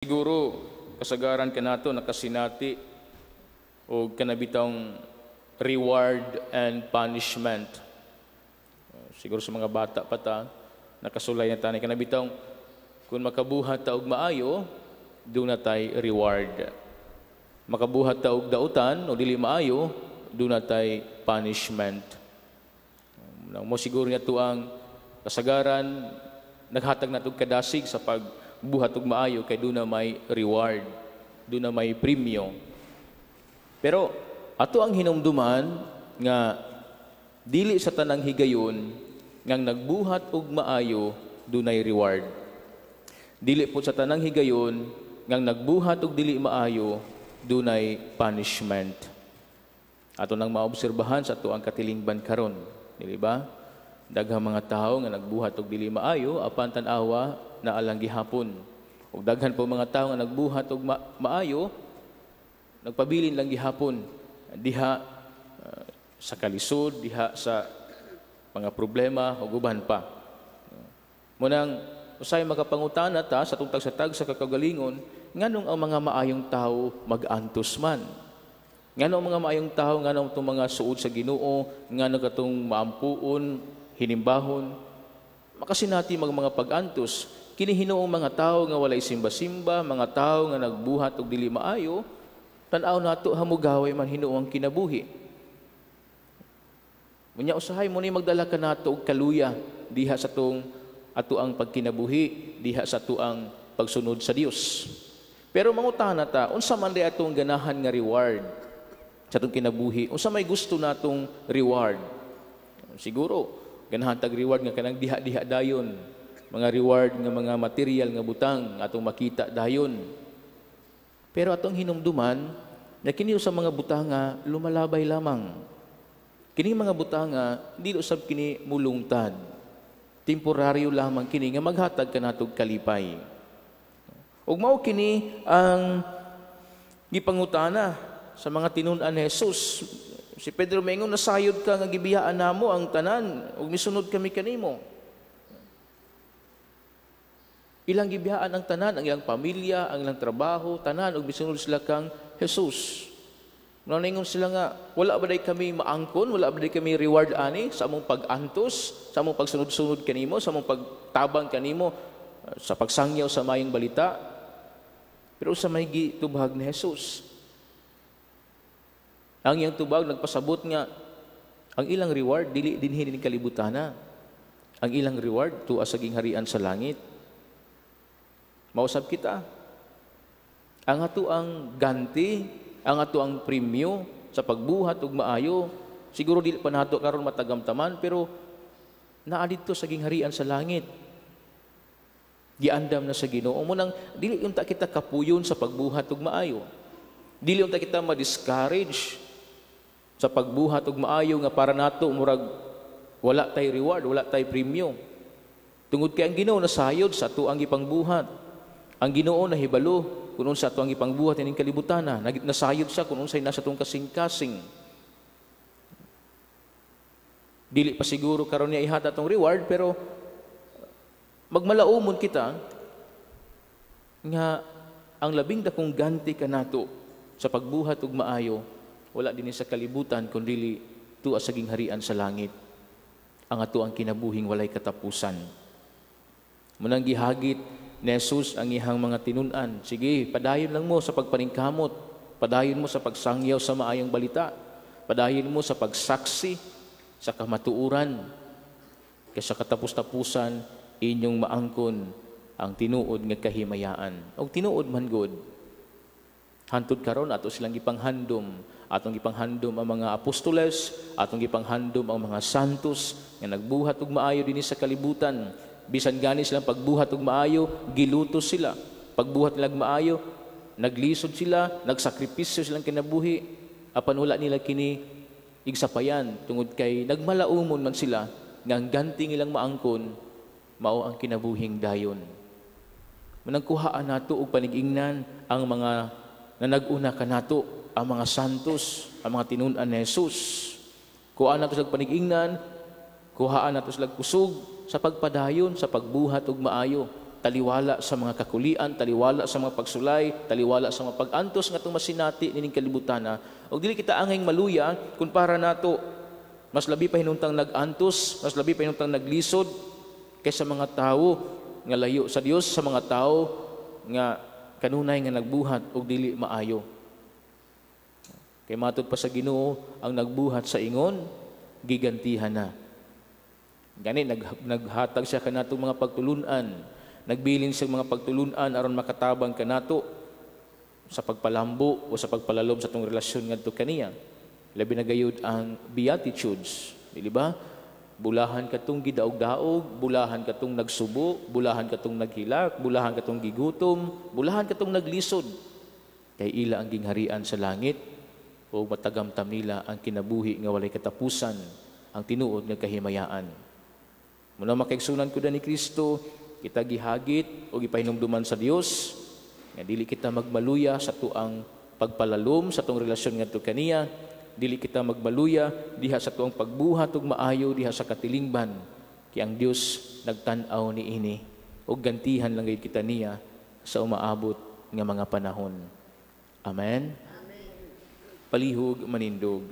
Siguro kasagaran kanato nakasinati og kanabitang reward and punishment. Siguro sa mga bata pa ta nakasulay na tani kanabitang kung makabuhat ta og maayo, duna tay reward. Makabuhat ta og dautan o dili maayo, duna tay punishment. Nang mo siguro niya tuang kasagaran naghatag natog kadasig sa pagbuhat og maayo kay duna may reward, duna may premyo. Pero ato ang hinumduman nga dili sa tanang higayon ngang nagbuhat og maayo dunay reward. Dili po sa tanang higayon ngang nagbuhat og dili maayo dunay punishment. Ato nang maobserbahan sa ato ang katilingban karon, dili ba? Daghang mga tawo nga nagbuhat og dili maayo apan tan-awa naa lang gihapon. Ug daghan po mga tawo nga nagbuhat og maayo, nagpabilin lang gihapon diha sa kalisod, diha sa mga problema ug uban pa. Munang usay makapangutana ta sa tungtag sa tag sa kakagalingon, nganong ang mga maayong tawo mag-antos man? Nganong ang mga maayong tawo, nganong itong mga suod sa Ginoo, nganong katong maampuon, hinimbahon, makasinati mga pag-antos, kini hinuong mga tawo nga walay simba-simba, mga tawo nga nagbuhat og dili maayo, tan-aw nato hamugaway man hinuong ang kinabuhi. Munya usahay mo ni magdala ka nato og kaluya diha sa tong ato ang pagkinabuhi, diha sa ato ang pagsunod sa Dios. Pero mangutana ta, unsa man di atong ganahan nga reward sa atong kinabuhi? Unsa may gusto natong reward? Siguro ganahan tag reward nga kanang diha-diha dayon, mga reward nga mga material nga butang atong makita dayon. Pero atong hinumduman na kini sa mga butanga lumalabay lamang. Kini mga butanga dili usab kini mulungtad. Temporaryo lamang kini nga maghatag kanatog kalipay. Ug mao kini ang gipangutana sa mga tinun-an ni Jesus. Si Pedro maingon, "Nasayod ka nga gibiyaan namo ang tanan ug misunod kami kanimo." Ilang gibiyaan ang tanan, ang ilang pamilya, ang ilang trabaho, tanan ug misunod sila kang Jesus. Naningon sila nga, "Wala ba day kami maangkon, wala ba day kami reward ani sa among pag-antos, sa among pagsunod-sunod kanimo, sa among pagtabang kanimo, sa pagsangyaw sa mayong balita?" Pero sa may gitubag ni Jesus? Ang iyang tubag nagpasabot nga ang ilang reward dili dinhi ning kalibutana. Ang ilang reward tuwa sa gingharian sa langit. Mausab kita. Ang ato ang ganti, ang ato ang premyo sa pagbuhat og maayo, siguro dili pa nato karon matagamtaman, pero naa didto sa gingharian sa langit. Giandam na sa Ginoo. Munang dili unta kita kapuyon sa pagbuhat og maayo. Dili unta kita ma-discourage sa pagbuhat og maayo nga para nato murag wala tay reward, wala tay premyo. Tungod kay ang Ginoo nasayod sa ato ang gipangbuhat. Ang Ginoo nahibalo kung unsa ato ang gipangbuhat ining kalibutana. Nasayod siya kung unsay nasa atong kasing-kasing. Dili pa siguro karon niya ihatag atong reward, pero magmalaumon kita nga ang labing dakong ganti kanato sa pagbuhat og maayo wala dinhi sa kalibutan kundi tuwa sa gingharian sa langit, ang ato ang kinabuhing walay katapusan. Munang gihagit ni Jesus ang iyang mga tinun-an, "Sige, padayon lang mo sa pagpaningkamot, padayon mo sa pagsangyaw sa maayong balita, padayon mo sa pagsaksi sa kamatuoran, kaysa katapos-tapusan inyong maangkon ang tinuod nga kahimayaan." Og tinuod man gud, hantod karon ato silang gipanghandom, atong gipanghandom ang mga apostoles, atong gipanghandom ang mga santos nga nagbuhat og maayo dinhi sa kalibutan. Bisan gani silang pagbuhat og maayo, gilutos sila. Pagbuhat nila og maayo, naglisod sila, nagsakripisyo silang kinabuhi, apan wala nila kini igsapayan tungod kay nagmalaumon man sila nga ang ganting ilang maangkon mao ang kinabuhing dayon. Manang kuhaan nato og panigingnan ang mga nanag-una kanato, ang mga santos, ang mga tinun-an ni Jesus. Kuhaan nato sila panigingnan, kuhaan nato sila kusog sa pagpadayon, sa pagbuhat og maayo. taliwala sa mga kakulian, taliwala sa mga pagsulay, taliwala sa mga pag-antos nga atong masinati nining kalibutan. Og dili kita angay maluya kung para nato mas labi pa hinuntang nag-antos, mas labi pa hinuntang naglisod kaysa mga tawo nga layo sa Dios, sa mga tawo nga kanunay nga nagbuhat og dili maayo. Kay matud pa sa Ginoo, ang nagbuhat sa ingon gigantihan na. Gani naghatag siya kanatong mga pagtulunan, nagbilin siya mga pagtulunan aron makatabang kanato sa pagpalambo o sa pagpalalom sa atong relasyon ngadto kaniya. Labi na gayud ang Beatitudes, dili ba? Bulahan katong gidaog-daog, bulahan katong nagsubo, bulahan katong naghilak, bulahan katong gigutom, bulahan katong naglisod. Kay ila ang gingharian sa langit o matagamtam nila ang kinabuhi nga walay katapusan, ang tinuod nga kahimayaan. Muna makaigsunan ko ni Kristo, kita gihagit o gipahinumduman sa Dios nga dili kita magmaluya sa tuang pagpalalom sa atong relasyon ngadto kaniya, dili kita magmaluya diha sa tuang pagbuhat ug maayo diha sa katilingban, kay ang Dios nagtan-aw niini ug gantihan lang gayud kita niya sa umaabot nga mga panahon. Amen. Palihog manindog.